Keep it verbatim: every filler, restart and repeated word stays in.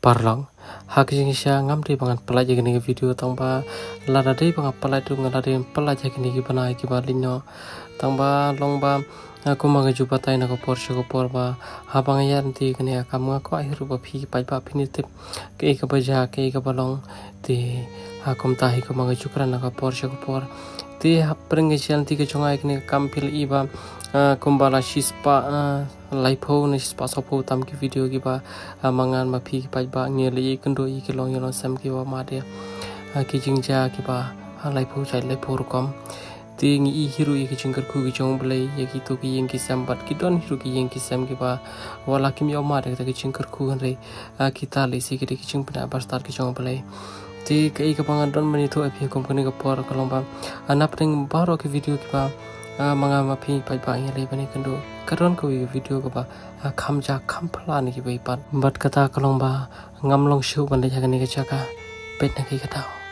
Paralok, ha ka jingshisha ngam dei ba ngan pyllait ïa kane ka video, tang ba lada dei ba nga pyllait ruh nga la dei pyllait ïa kine ki bnai kiba leit noh. Tang ba long ba, ah, kumba nga ju batai na ka por sha ka por ba haba nga ïaid lynti kane ka kam nga kwah hi ruh ba phi paidbah phin ïa tip kaei kaba jia, kaei kaba long. Te ha kumta hi kumba nga ju kren na ka por sha ka por. Te hapdeng ka jia lynti ka jong nga ïa kane ka kam phi la i ba, ah, kumba la shispah, ah, laiphew ne shispah sawphew tam ki video kiba, ah, ma nga ma phi ki paidbah ngi la ïakynduh ïa ki long ïa long sem kiba mad ïa, ah, ki jingjia kiba, ah, laiphew jait laiphew rukom. Te ngi i hi ruh ïa ki jingkyrkhu ki jong U Blei ïa kito ki ïing ki sem bad ki don hi ruh ki ïing ki sem kiba wat la kim ïoh mad ïa kita ki jingkyrkhu, hynrei, ah, kita lehse ki dei ki jingbna ba stad ki jong U Blei. Te kaei kaba nga don ban ïathuh ïa phi kum kane ka por ka long ba, ah, na pdeng baroh ki video kiba, ah, ma nga ma phi paidbah ngi la ïa ban ïakynduh, ka don kawei ka video kaba, ah, kham jia kham phylla na kiwei pat. Bad kata ka long ba ngam long shuh ban leit ha kane ka jaka. Peit na ki ka daw.